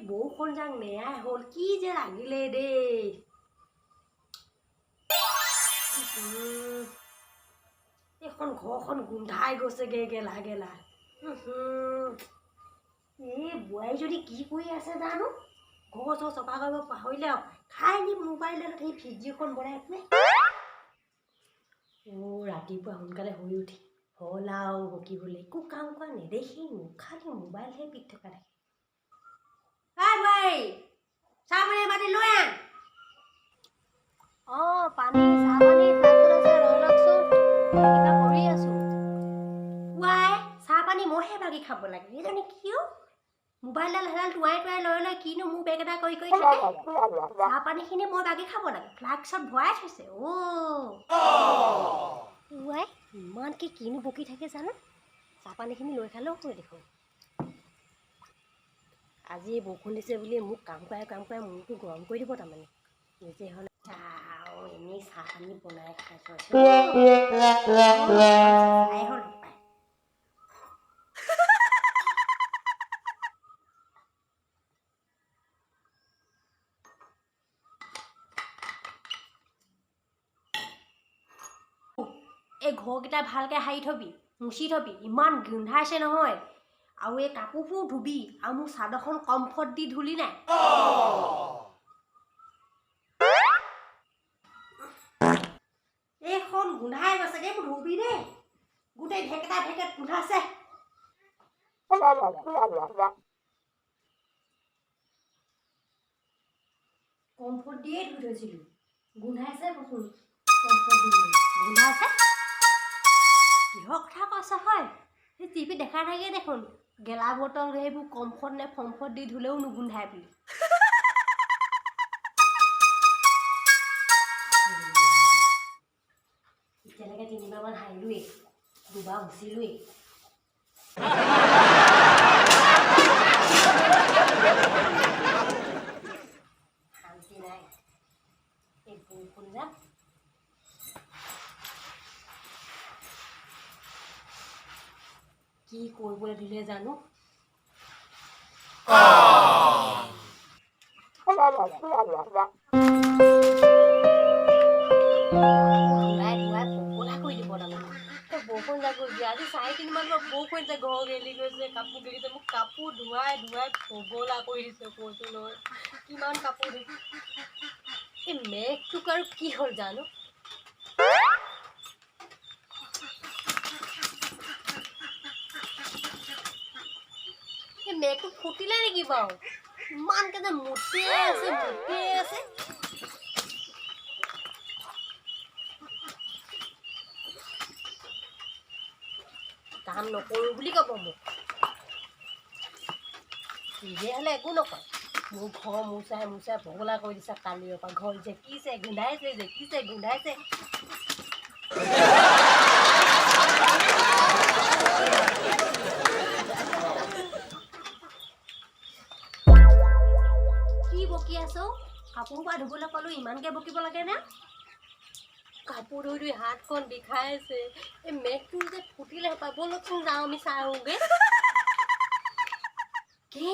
বৰষুণ যাক নেয়াই হ'ল, কি যে লাগিলে দেই। এইখন ঘৰখন গোন্ধাই গৈছেগে গেলা গেলা। এই বোৱাৰীজনী কি কৰি আছে জানো, ঘৰ চৰ চফা কৰিব পাহৰিলে আৰু খাই নি মোবাইলত সেই ভিডিঅ'খন বনাই ফুৰে। অ' ৰাতিপুৱা সোনকালে শুই উঠি হ'ল আৰু বকিবলৈ, একো কাম কৰা নেদেখি খালি মোবাইলহে পিট থকা দেখে। ঐ বোৱাৰী, চাহ পানী এবাতি লৈ আন। অঁ পানী, চাহ পানী ফ্লাক্সত আছে, লৈ লওকচোন, কিবা কৰি আছোঁ। ৱাই, চাহ পানী মইহে বাগি খাব লাগে, এইজনী কিয় মোবাইলডাল সেইডাল টোঁৱাই টোঁৱাই লৈ লৈ কিনো মোৰ বেগ এটা কৰি কৰি থাকে। চাহ পানীখিনি মই বাগি খাব লাগে, ফ্লাক্সত ভৰাই থৈছে। অ' ৱাই, ইমানকৈ কিনো বকি থাকে জানো, চাহ পানীখিনি লৈ খালেও হয় দেখোন। আজি বৰষুণ দিছে বুলি মোক কাম কৰাই কাম কৰাই মূৰটো গৰম কৰি দিব তাৰমানে। নিজে হ'লে আৰু এনেই চাহ পানী বনাই খাই থৈছোঁ, চাই হ'ল পাই। এই ঘৰকেইটা ভালকৈ সাৰি থবি, মুচি থবি, ইমান গোন্ধাইছে নহয়। আৰু এই কাপোৰবোৰ ধুবি, আৰু মোৰ চাদৰখন কমফৰ্ট দি ধুলি নাই। এইখন গোন্ধাই গৈছে দেই, ধুবি দেই, গোটেই ঢেকেটা ঢেকেট গোন্ধাইছে। কমফৰ্ট দিয়ে ধুই থৈছিলোঁ, গোন্ধাইছে দেখোন, কমফৰ্ট দিলে গোন্ধাইছে। কিহৰ কথা কৈছ হয়, সেই টিভিত দেখা থাকে দেখোন, গেলা বটল সেইবোৰ কমফৰ্ট নে ফমফৰ্ট দি ধুলেও নুগোন্ধায় বুলি। এতিয়ালৈকে তিনিবাৰমান সাৰিলোৱেই, দুবাৰ মুচিলোৱেই। শান্তি নাই এই বৰষুণ যাক। কি কৰিবলৈ দিলে জানো। ধুৱাই ধুৱাই পগলা কৰি দিব তাৰমানে। বৰষুণ যাক গৈছে, আজি 4-3মান বৰষুণ যে ঘৰ গেলি গৈছে, কাপোৰ গেলিছে, মোক কাপোৰ ধুৱাই ধুৱাই পগলা কৰি দিছে, কৈছোঁ নহয় কিমান কাপোৰ ধুই। এই মেঘটোক আৰু কি হ'ল জানো। এই মেঘটো ফুটিলে নেকি বাৰু, ইমানকে যে মুটিয়াই আছে মুটিয়াই আছে। কাম নকৰোঁ বুলি ক'ব মোক, নিজে হ'লে একো নকয়। মোৰ ঘৰ মোচাই মোচাই পগলা কৰি দিছে কালিৰ পৰা, ঘৰ জেকিছে গোন্ধাইছে, জেকিছে গোন্ধাইছে। কি বকি আছ? কাপোৰ পৰা ধুবলৈ ক'লো ইমানকৈ বকিব লাগে নে? কাপোৰ ধুই ধুই হাতখন বিষাইছে। এই মেঘটো যে ফুটিলে পাই, ব'লকচোন যাওঁ আমি চাই আহোঁগৈ। কি